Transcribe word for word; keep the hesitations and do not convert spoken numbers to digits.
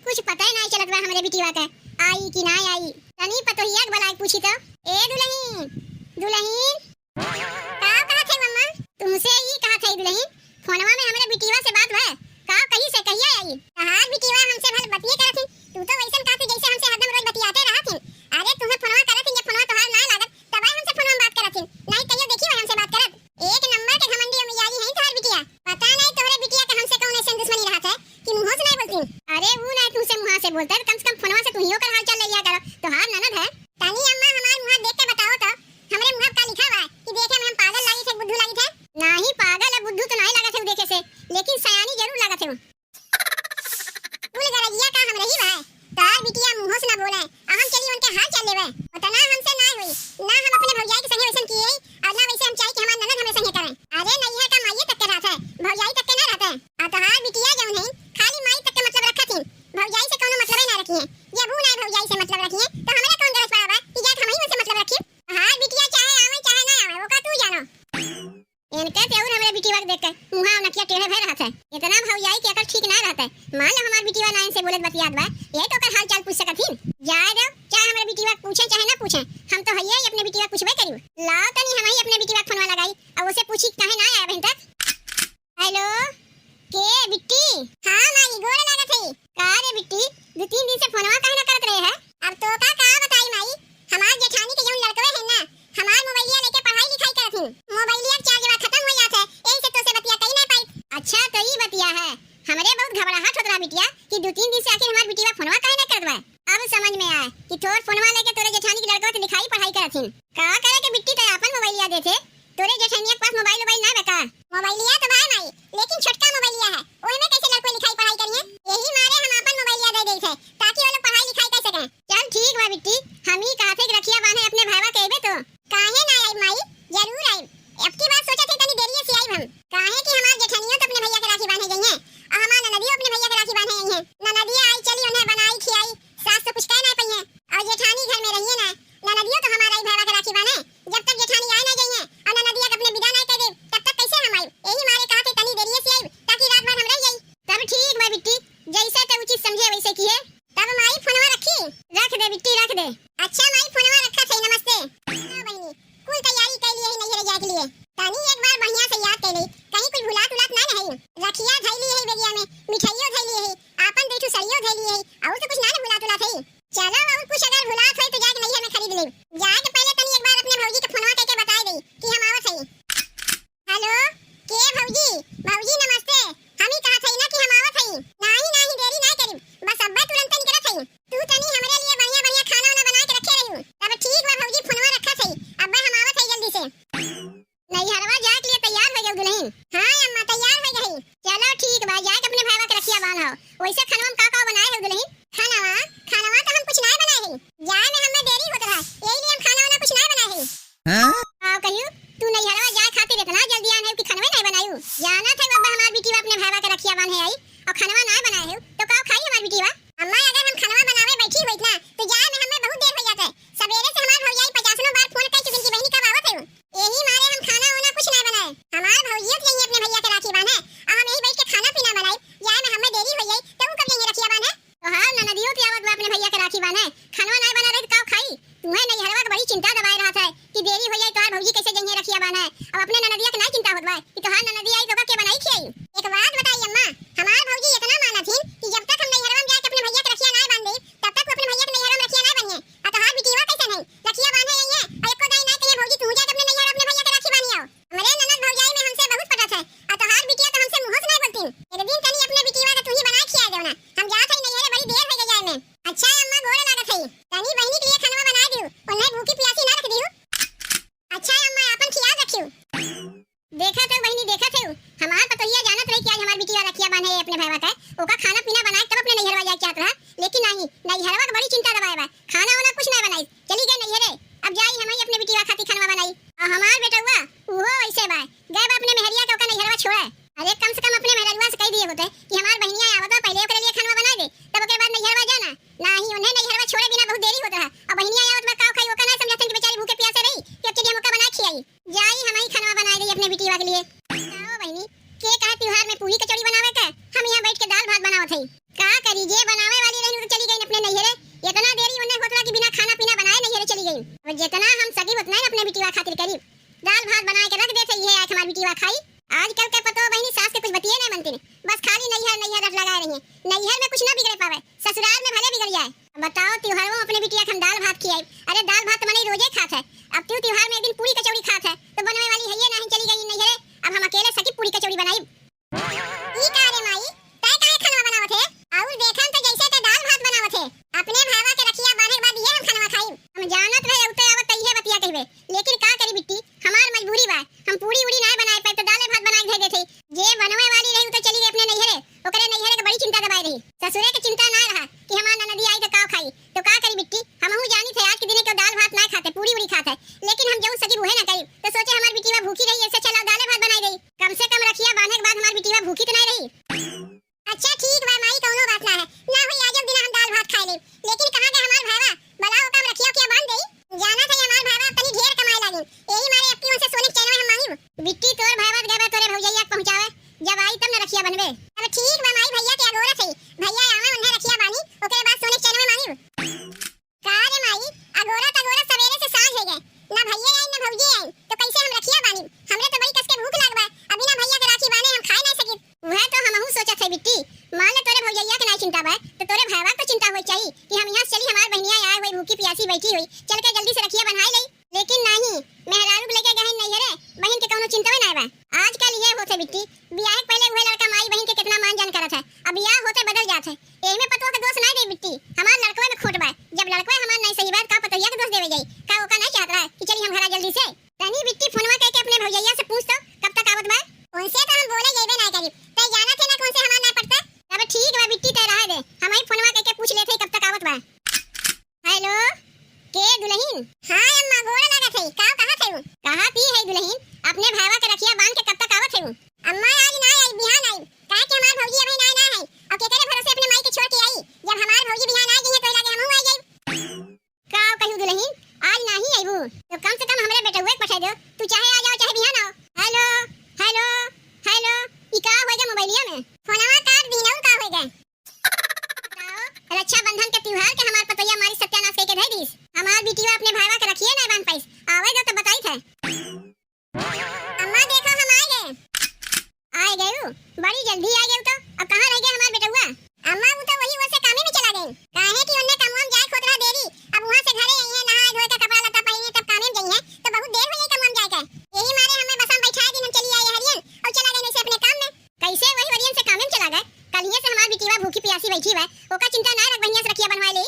कुछ पता ही नाहीं चलत बा हमरे बिटिया के, आई कि नाहीं आई। तनी पतोहिया के बुलाइ के पूछी तो। ए दुलहिन, दुलहिन। का कहत है अम्मा? तुमसे ही कहत है दुलहिन, फोनवा में हमरे बिटिया से बात भय? का कही से कहिया आई? तोहार बिटिया हमसे भल बतिये करत हिन, तू तो वैसन कहत है जैसे हमसे हरदम रोज बतियाते रहत हिन। अरे तुम्हें फोनवा करत हिन, जब फोनवा तोहार ना लागत, तब आए हमसे फोनवा में बात करत हिन, नाहीं कहियो देखी हो हमसे बात करत। एक नंबर के घमंडी और मिजाजी है तोहार बिटिया। पता नाहीं तोहरे बिटिया के हमसे कौन ऐसन दुश्मनी रहत है कि मुँहो से नाहीं बोलतीन। अरे ऊ नाहीं तुमसे मुँहा से बोलते तो कम से कम फोनवा से तुहियो कर हाल चाल ले लिया करो। तोहार ननद है। तनी अम्मा हमार मुँहा देख के बताओ तो, हमरे मुँहा का लिखा हुआ है कि देखे में हम पागल लागी थे, बुद्धू लागी थे? नाहीं पागल और बुद्धू तो नाहीं लागत है ऊ देखे से, लेकिन सयानी जरूर लागत है ऊ। कुल गरजिया का हमरे ही भाई, तोहार बिटिया मुँहो से ना बोले, आ हम चली उनके हाल चाल लेवे। उतना हमसे ना होई, ना हम अपने भौजाई के संगे वैसन किए ही, और ना वैसे हम चाही कि हमार ननद हमरे संगे करे। अरे नैहर का माइये तक के रहत है, भौजाई तक के ना रहत है। आ तोहार बिटिया जौन है, खाली माई तक के मतलब रखत ही, भौजाई से कौनो मतलब ही ना रखी है। जब ऊ ना भौजाई से मतलब रखी है, तो हमरे कौन गरज पड़ा बा कि जाके हम ही उनसे मतलब रखी? तोहार बिटिया चाहे आवे चाहे ना आवे, ओका तू जानो। इनके से और हमरे बिटिया के देख के मुँहा नकिया टेढ़े भय रहत है। इतना भौजाई के अकल ठीक ना रहत है। मान लो हमार बिटिया ना इनसे बोलत बतियात बा, ये तो ओकर हाल चाल पूछ सकत ही। जाए दो, चाहे हमरे बिटिया के पूछे चाहे ना पूछे, हम तो हइये ही अपने बिटिया के पूछबे करी। लाओ तनी हम ही अपने बिटिया के फोनवा लगाई, अब उसे पूछी काहे ना आया बहन तक। हेलो, के बिट्टी? हाँ माई, गोड़ लागत है। का रे बिट्टी, दू तीन दिन से फोनवा काहे ना करत रहे है? अब तो का, का बताई माई, हमार जेठानी के जौन लड़कवे है ना, हमार मोबाइलिया लेके पढ़ाई लिखाई करत हिन। मोबाइलिया के चार्जवा खतम हो जात है, यही से तोसे बतिया कई ना पाई। अच्छा, तो ई बतिया है। हमरे बहुत घबराहट होत रहा बिटिया कि दू तीन दिन से आखिर हमार बिटिया फोनवा काहे ना करत बा। अब समझ में आए कि तोर फोनवा लेके तोरे जेठानी के लड़कवा के लिखाई पढ़ाई करत हिन। का करे के बिट्टी, तै आपन मोबाइलिया देथे, तोरे जेठनिया के पास मोबाइल वोबाइल ना बा का? मोबाइलिया तो बा माई, लेकिन छोटका मोबाइलिया है, ओहिमे कैसे लड़को लिखाई पढ़ाई करिए? यही मारे हम आपन मोबाइलिया दे देई थे, ताकि वो लोग पढ़ाई लिखाई कर सके। चल ठीक बा बिट्टी, हम ही कहत है कि रखिया बांधे अपने भाईवा के अइबे तो। काहे ना आई माई, जरूर आई। अब की बार सोचत है तनी देरिये से आई हम, काहे कि हमार जेठनियो तो अपने भैया के राखी बांधे गई है और हमार ननदियो अपने भैया के राखी बांधे गई है। ननदिया आई चली उन्हें बनाई खियाई, सास तो कुछ कह ना पाई है और जेठानी घर में रहिए ना, ननदियो तो हमार आई भैया के राखी बांधे। जब तक जेठानी आए ना जाइए और ननदिया के अपने विदा ना कर दे, तब तक कैसे हम आइब? यही मारे कहा थे तनी देरिये से आइब, ताकि रात भर हम रह जाई। तब ठीक बा बिट्टी, जैसे ते उचित समझे वैसे किए। तब माई फोनवा रखी? रख दे बिट्टी, रख दे। अच्छा माई फोनवा रखा थे, नमस्ते। हाँ बहिनी, कुल तैयारी कर लिए है नैहर जाए के लिए। तनी एक बार बढ़िया से याद कर ले, कहीं कुछ भुलात उलात ना नहीं। रखिया धैली है बेगिया में, मिठाइयों धैली है, आपन दो ठो सड़ियों धैली है, और तो कुछ ना ना भुलात उलात है। चलो, और कुछ अगर भुलात होई तो जाके नैहर में खरीद लेब। जाके पहले तनी एक बार अपने भौजी के फोनवा करके बताई देई कि हम आवत हई। हेलो, के भौजी? भौजी नमस्ते। हम ही कहत हई ना कि हम आवत हई। नाही, नाही, देरी ना करिब। बस अब्बे तुरंत निकलत हई। तू तनी हमरे लिए बढ़िया, बढ़िया खाना वाना बना के रखे रहियो। तब ठीक बा भौजी, फोनवा रखत हई। अब्बे हम आवत हई जल्दी से। नैहरवा जाए के लिए तैयार हो गयो दुल्हन? हाँ अम्मा, तैयार हो गई। चलो ठीक बा, जाए के अपने भाईवा के रखिया बांध आओ। वैसे खानवा में का का बनाए हो दुल्हन? खानवा, खानवा तो हम कुछ ना बनाए हई। जाए में हमें देरी होत रहा, यही लिए हम खाना वाना कुछ ना बनाए हई। हाँ? का कहियो, तू नैहरवा जाए खातिर इतना जल्दी आन है कि खानवे नहीं बनायू? जाना था बाबा हमार बिटिया अपने भाईवा के रखिया बांधे आई और खानवा ना बनाए हो तो का खाई हमार बिटिया? अम्मा अगर हम खानवा बनावे बैठी होइत ना तो जाए में हमें बहुत देर हो जाता है। सवेरे से हमार भौजाई पचासनों बार फोन कर चुकिन कि बहनी कब आवत है? यही मारे हम खाना वाना कुछ ना बनाए। हमार भौजियो के यही अपने भैया के राखी बांधे, और हम यही बैठ के खाना पीना बनाई, जाए में हमें देरी हो जाई, तो ऊ कब यही रखिया बांधे? तोहार ननदियो के आवत बा अपने भैया के राखी बांधे, खानवा ना बना रहे तो का खाई? तुम्हें नैहरवा के बड़ी चिंता दबाए रहत है कि देरी हो जाई तोहार भौजी कैसे जइहे रखिया बांधे। अब अपने ननदिया के ना चिंता होत बा कि तोहार ननदिया आई तो ओका के बनाई खियाई? एक बात बताई अम्मा, हमार भौजी इतना मानत हिन कि जब तक हम नैहरवा में जाके अपने भैया के रखिया ना बांध दे, तब तक वो अपने भैया के नैहरवा में रखिया ना बांधे। आ तोहार बिटिया कैसे नहीं? रखिया बांधे आई है, और एको दाई ना कहिए, "भौजी, तू जाके अपने नैहर अपने भैया के राखी बांध आओ।" हमरे ननद भौजाई में हमसे बहुत पटत है, और तोहार बिटिया तो हमसे मुंह से नहीं बोलती। एक दिन तनी अपने बिटिया का तू ही बना खिया देना। हम जात हई नैहरे, बड़ी देर हो गई जाए में। अच्छा अम्मा, गोड़ लागत हई। तनी बहनी के लिए खानवा बना दियो, उन्हें भूखी प्यासी ना रख दियो। अच्छा अम्मा, आपन ख्याल रखियो। देखत हऊ बहिनी, देखत हऊ, हमार पतोहिया जानत रही कि आज हमार बिटिया रखिया बांधे अपने भाईवा के, ओका खाना पीना बनाए तब अपने नैहरवा जाए चाहत रहा, लेकिन नहीं, नैहरवा के बड़ी चिंता दबाए बा, खाना वाना कुछ ना बनाई, चली गए नैहरे। अब जाई हम ही अपने बिटिया खातिर खानवा बनाई। और हमार बेटवा उहो ऐसे बा, गए बा अपने मेहरिया के ओका नैहरवा छोड़े। अरे कम से कम अपने मेहररुआ से कह दिए होते कि हमार बहिनिया आवत बा, पहले ओकरे लिए खानवा बनाए दे, तब ओकरे बाद नैहरवा जाना। नहीं, उन्हें नैहरवा छोड़े बिना बहुत देरी होत रहा, और बहिनिया आवत बा का खाई, ओका ना समझत हन कि बेचारी भूखे प्यासे रही, कि अब चलिए हम ओका बना खियाई। जाई हम ही खानवा बनाए दे अपने बिटिया के लिए। का हो बहिनी, के कहा त्योहार में पूरी कचौड़ी बनावे के, हम यहाँ बैठ के दाल भात बनावत हई। का करी, जे बनावे वाली अपने नैहरे इतना देरी उन्हें होत रहा कि बिना खाना पीना बनाए नैहरे चली गई। अब जितना हम सकी उतना ही अपने बिटिया खातिर करी। दाल भात बनाए के रख देते, ये आए हमार बिटिया खाई। आजकल के पतोह बहिनी सास के कुछ बतिये नहीं मनती, बस खाली नैहर नैहर रट लगाए रही है। नैहर में कुछ ना बिगड़े पावे, ससुराल में भले बिगड़ जाए। बताओ, त्योहारों में अपने बिटिया के हम दाल भात खियाई? अरे, दाल भात तो मनई रोजे खात है, अब तू त्योहार में एक दिन पूरी कचौड़ी खात है, तो बनवे वाली है ये नहीं, चली गई नैहरे, अब हम अकेले सकी पूरी कचौड़ी बनाई। ई का रे माई, तै काहे खाना बनावत है? और देखन तो जैसे तै दाल भात बनावत है। अपने भावा के रखिया बांधे के बाद ये हम खाना खाई? हम जानत रहे, उते आवत तै ये बतिया कहबे, लेकिन का करी बिट्टी, हमार मजबूरी बा, हम पूरी उड़ी ना बनाए पाए तो दाले भात बनाए के दे देते। जे बनवे वाली रही, उ तो चली गई अपने नैहरे, ओकरे नैहरे के बड़ी चिंता दबाए रही। ससुरे के चिंता ना रहा कि हमार ननदी आई तो का खाई, तो का करी बिट्टी, हमहू जानी थे आज के दिने केहू दाल भात ना खाते, पूरी उड़ी खात है, लेकिन हम जौन सकी उहे ना करी, तो सोचे हमार बिटिया भूखी रही, ऐसे चला दाले भात बनाई दई, कम से कम रखिया बांधे के बाद हमार बिटिया भूखी तो नहीं रही। अच्छा ठीक बा माई, कौनो बात ना है, ना होई आजो दिना हम दाल भात खाए ले, लेकिन कहाँ गए हमार भावा? बलाओ ओका हम रखिया उखिया बांध देई। जाना था हमार भावा अब तनी ढेर कमाए लागिन, यही मारे अब की उनसे सोने के चैनवा हम मांगी। बिट्टी तोर भावा गए बा तोरे भौजैया के पहुँचावे, जब आई तब न रखिया बनबे। अब ठीक बा माई, भैया के अगोरा सही, भैया आवे उन्हें रखिया बानी, ओकरे बाद सोने के चैनवा मांगी। का रे माई, अगोरत अगोरत सवेरे से साँझ होइ गए, ना भैया आई ना भौजी आई, तो कैसे हम रखिया बानी? हमरे तो बड़ी कस के भूख लाग बा, अभी ना भैया के राखी बाने हम खाए ना सकी। वह तो हमहू सोचत है बिट्टी, मान ले तोरे भौजैया के ना चिंता बा, तो तोरे भावा के चिंता होई चाहिए कि हम यहाँ से चली, हमार बहनिया आए हुई भूखी प्यासी बैठी हुई, चल के जल्दी से रखिया बन्हाई लई। लेकिन नहीं, मेहरारू के लेके गहन नहीं है रे, बहन के कौनो चिंतवे ना बा। आजकल ये होते बिट्टी, बियाह के पहले उहे लड़का माई बहन के कितना मान जान करत है, अब बियाह होते बदल जात है। एहमे पतोह के दोष ना दे बिट्टी, हमार लड़कवे में खोट बा। जब लड़कवे हमार नहीं सही बा, का पतोहिया के दोष देवे जाई? का ओका नहीं चाहत रहा कि चली हम घरा जल्दी से? तनी बिट्टी फोनवा करके अपने भौजैया से पूछ तो, कब तक आवत बा? उनसे तो हम बोले जइबे ना करी, तै जानत है ना कौन से हमार ना पड़ता। अब ठीक बा बिट्टी, तै रहे दे, हम ही फोनवा करके पूछ लेते कब तक आवत बा। हेलो, के दुलहिन? हाँ अम्मा, गोड़ लागत है। का कहत है? कहत ही है दुलहिन, अपने भावा के रखिया बांध के कब तक आवत है? अम्मा आज ना आई, बिहान आई, काहे कि हमार भौजी अभी ना ना है, और केकरे भरोसे अपने माई के छोड़ के आई? जब हमार भौजी बिहान आ गई है तो लागे हमहू आ जाई। का कहू दुलहिन, आज नाही अइबू तो कम से कम हमरे बेटउआ के पठा दो, तू चाहे आ जाओ चाहे बिहान आओ। हेलो, हेलो, हेलो, ई का होइगा मोबाइलिया में? फोनवा काट दीन, और का होइगा? बताओ, रक्षाबंधन के त्योहार के हमार पतोहिया मारी सत्यानाश कइके धइ दीस। हमार बिटिया अपने भाईवा के रखिए ना बांध पाइस। आवे दो तो बताई थे। अम्मा देखो हम आए गए। आए गए हो? बड़ी जल्दी आए गए हो तो। अब कहाँ रह गए हमार बेटउआ? अम्मा वो तो वही ओर से कामे में चला गए। काहे कि उन्हें कमवा में जाए खोत रहा देरी। अब वहाँ से घरे आई है, नहाए धोए के कपड़ा लत्ता पहने तब कामे में गई है तो बहुत देर हो गई कमवा में जाए के। यही मारे हमें बस में बैठा दिन हम चली आए हरियन और चला गए वैसे अपने काम में। कैसे वही वरियन से कामे में चला गए? कलिए से हमार बिटिया भूखी प्यासी बैठी हुआ है, ओका चिंता ना रख, बढ़िया से रखिया बनवा ले।